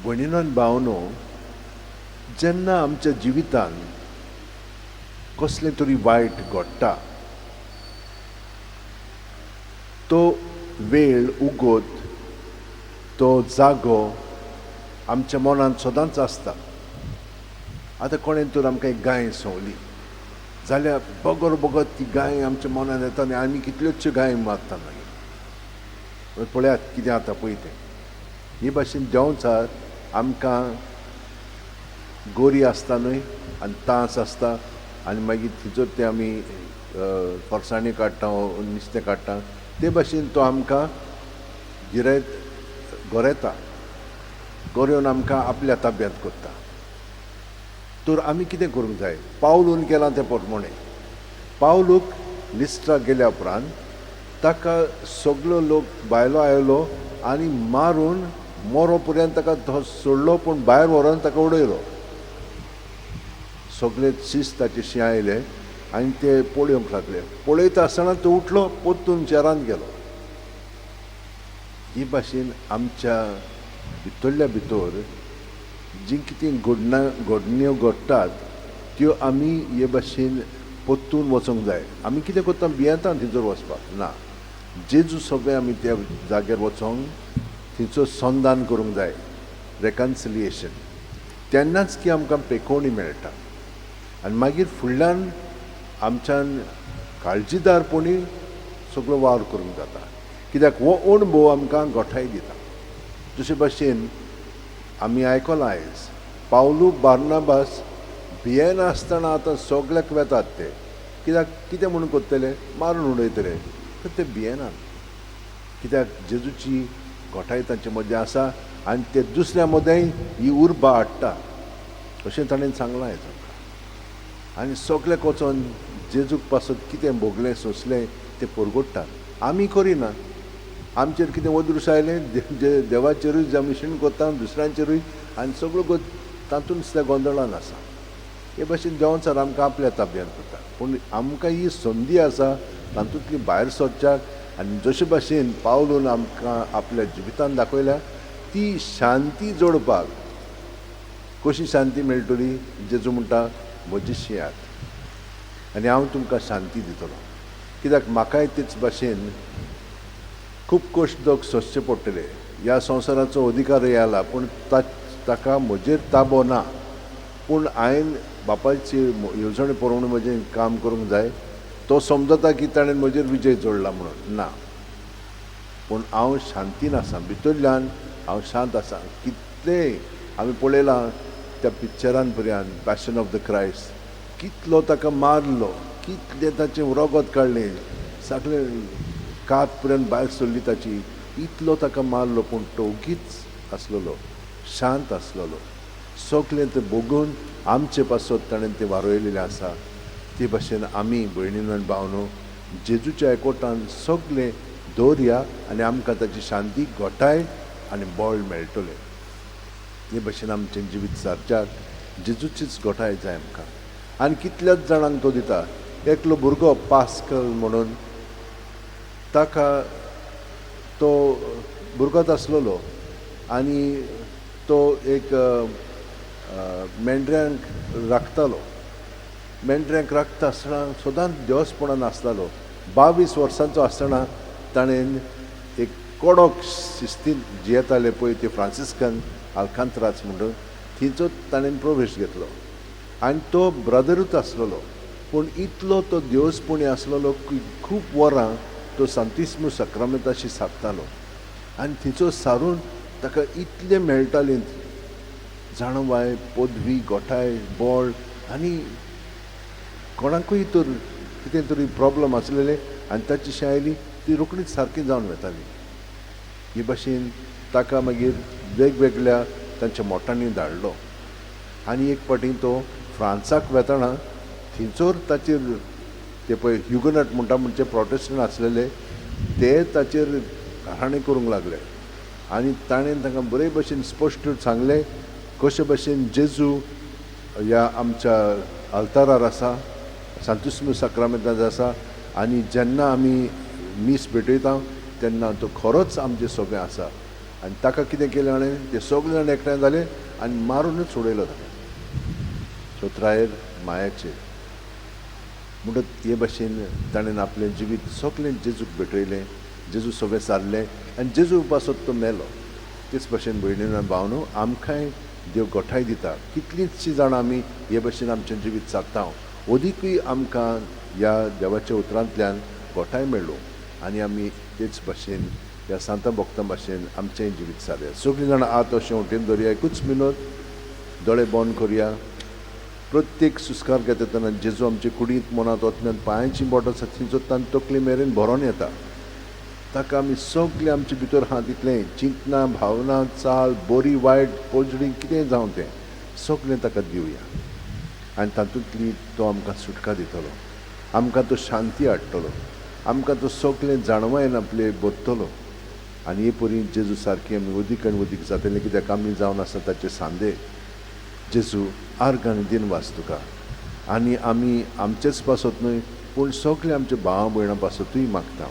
भयणीनो आनी भावनो, जेन्ना आमच्या जिवितान कसलें तरी वायट घडटा, तो वेळ उगत, तो जागो आमच्या मनांत सदांच आसता. आतां कोणें तर आमकां एक गाय संवली जाल्यार बगर बगर ती गाय आमच्या मनांत येता आनी आमी कितल्योचश्यो गाय मारता. मागीर पळयात कितें जाता पळय तें. हे भाशेन देंवचार आमकां गोरी आसता न्हय आनी तांस आसता आनी मागीर थंयसर ते आमी फरसाणी काडटा, नुस्तें काडटा, ते भाशेन तो आमकां गिरायत गोरेता, गोरेवन आमकां आपल्या ताब्यांत करता. तर आमी कितें करूंक जाय? पावलून केलां तें पोटमोणें. पावलूक लिस्ट्रा गेल्या उपरांत ताका सगलो लोक भायलो आयलो आनी मारून मोरो पर्यंत ताका सोडलो, पूण भायर व्हरोन ताका उडयलो. सगळे शिस्त ताचे शी आयले आनी ते पळोवंक लागले. पळयता आसतना तो उठलो, परतून शहरांत गेलो. ही भाशेन आमच्या भितरल्या भितर जीं कितें घडण्यो घडटात त्यो आमी हे भाशेन परतून वचोंक जाय. आमी कितें करता, भियेता थंयसर वचपाक ना. जेजू सगळें आमी त्या जाग्यार वचोंक थंयचो संदान करूंक जाय, रेकन्सिलिएशन. तेन्नाच की आमकां पेकोवणी मेळटा आनी मागीर फुडल्यान आमच्यान काळजीदारपणी सगळो वावर करूंक जाता. कित्याक हो अणभव आमकां गोठाय दिता. जशे भाशेन आमी आयकलां आयज, पावलू बार्नाबास भियेनासतना आतां सगल्याक वेतात ते. कित्याक कितें म्हणून करतले, मारून उडयतले, तर ते भियेनात. कित्याक जेजूची गोठाय तांचे मदें आसा आनी ते दुसऱ्या मदेंय ही उर्बा हाडटा अशें ताणें सांगलां आयज आमकां. आनी सगल्याक वचोन जेजूक पासत कितें भोगलें सोंसलें तें परगोडटात. आमी करिना. आमचेर कितें अदृश्ट आयलें देवाचेरूय आमी शीण करता, दुसऱ्यांचेरूय, आनी सगळो तातूंत सुद्दां गोंदळान आसा. हे भाशेन देंवचार आमकां आपल्या ताब्यांत करता, पूण आमकां ही संदी आसा तातूंतली भायर सरच्याक. आनी जशे भाशेन पावलून आमकां आपल्या जिवितान दाखयल्या ती शांती जोडपाक. कशी शांती मेळटली? जेजू म्हणटा, म्हजी शियात आनी हांव तुमकां शांती दितलो. कित्याक म्हाकाय तेच भाशेन खूब कश्ट दोग सोंसचे पडटले. ह्या संवसाराचो अधिकारय आयला, पूण ताका म्हजेर ताबो ना. पूण हांवें बापायची येवजणे प्रमाणे म्हजें काम करूंक जाय. तो समजता की ताणें म्हजेर विजय जोडला म्हणून, ना, पूण हांव शांतीन आसा, भितरल्यान हांव शांत आसा. कितलें आमी पळयलां त्या पिक्चरान पर्यंत, पॅशन ऑफ the Christ, कितलो ताका मारलो, कितलें ताचें रगत काडलें, सगळें कात पर्यंत भायर सरली ताची, इतलो ताका मारलो, पूण तो ओगीच आसलेलो, शांत आसलेलो. सगळें तें भोगून आमचे पासत ताणें तें वारयलेलें आसा. ते भाशेन आमी भयणीनो आनी भावनो जेजूच्या एकवटान सगळें दवरया आनी आमकां ताची शांती, घटाय आनी बळ मेळटलें. हे भाशेन आमचें जिवीत सारच्याक जेजूचीच घटाय जाय आमकां. आनी कितल्याच जाणांक तो दिता. एकलो भुरगो पास्कल म्हणून, ताका तो भुरगोच आसलेलो आनी तो एक मेंढऱ्यांक राखतालो. मेंढऱ्यांक राखता आसतना सदांच देवस्पणान आसतालो. 22 वर्सांचो आसतना ताणें एक कडक शिस्तीन जियेताले पळय ते फ्रांसिस्कन आल्कांत्राच म्हणून, थंयचो ताणें प्रवेश घेतलो. आनी तो ब्रदरूच आसलेलो, पूण इतलो तो देवस्पणी आसलेलो की खूब वरां तो सांतिस्मू सक्रामेंताशी सारतालो. आनी थंयचो सारून ताका इतलें मेळटालें, जाणवाय, पदवी, गोठाय, बळ, आनी कोणाकूय तर कितें तरी प्रॉब्लम आसलेलें आनी ताची शी आयली ती रोखडीच सारकी जावन वताली. हे भाशेन ताका मागीर वेगवेगळ्या तांच्या मोटांनी धाडलो. आनी एक फावटी तो फ्रांसाक वेतना थंयसर ताचेर ते पळय ह्युगनट म्हणटा, म्हणजे प्रोटेस्टंट आसलेले, ते ताचेर घाराणें करूंक लागले. आनी ताणें तांकां बरे भशेन स्पश्ट सांगलें कशे भशेन जेजू ह्या आमच्या आल्तारार आसा, सांतिस्मू साक्रामेंतांत आसा, आनी जेन्ना आमी मीस भेटयता तेन्ना तो खरोच आमचें सगळें आसा. आनी ताका कितें केलें हाणें, ते सगळे जाण एकठांय जाले आनी मारुनूच उडयलो ताका. चतुरायेर मायाचेर म्हणटच हे भाशेन ताणें आपलें जिवीत सगळें जेजूक भेटयलें, जेजू सगळें सारलें आनी जेजू पासत तो मेलो. तेच भाशेन भयणीन आनी भावनो आमकांय देव गोठाय दिता. कितलींचशीं जाणां आमी हे भाशेन आमचें जिवीत सारता, अदिकूय आमकां ह्या देवाच्या उतरांतल्यान गोठाय मेळ्ळो आनी आमी तेच भाशेन ह्या सांता भक्तां भाशेन आमचेंय जिवीत सारया. सगळीं जाणां आत अशें वटेन धरया, एकूच मिनत, दोळे बंद करया. प्रत्येक सुस्कार घेता तेन्ना जेजू आमचे कुडींत, मनांत, ओतम्यांत, पांयांची बोट आसा थंयचो तान तकले मेरेन भरोन येता. ताका आमी सगळें आमचे भितर आहा तितलें चिंतना, भावना, चाल, बरी वायट, पोजडी कितेंय जावं तें सगळें ताका दिवया आनी तातूंतली तो आमकां सुटका दितलो, आमकां तो शांती हाडटलो, आमकां तो सगळें जाणवायन आपले बदतलो. आनी हे परी जेजू सारकी आमी अदीक आनी अदीक जातले, कित्याक आमी जावन आसा ताचे सांदे. जेजू आर्ग आनी दिनवास तुका. आनी आमी आमचेच पासत न्हय पूण सगळे आमचे भावा भयणां पासतूय मागता.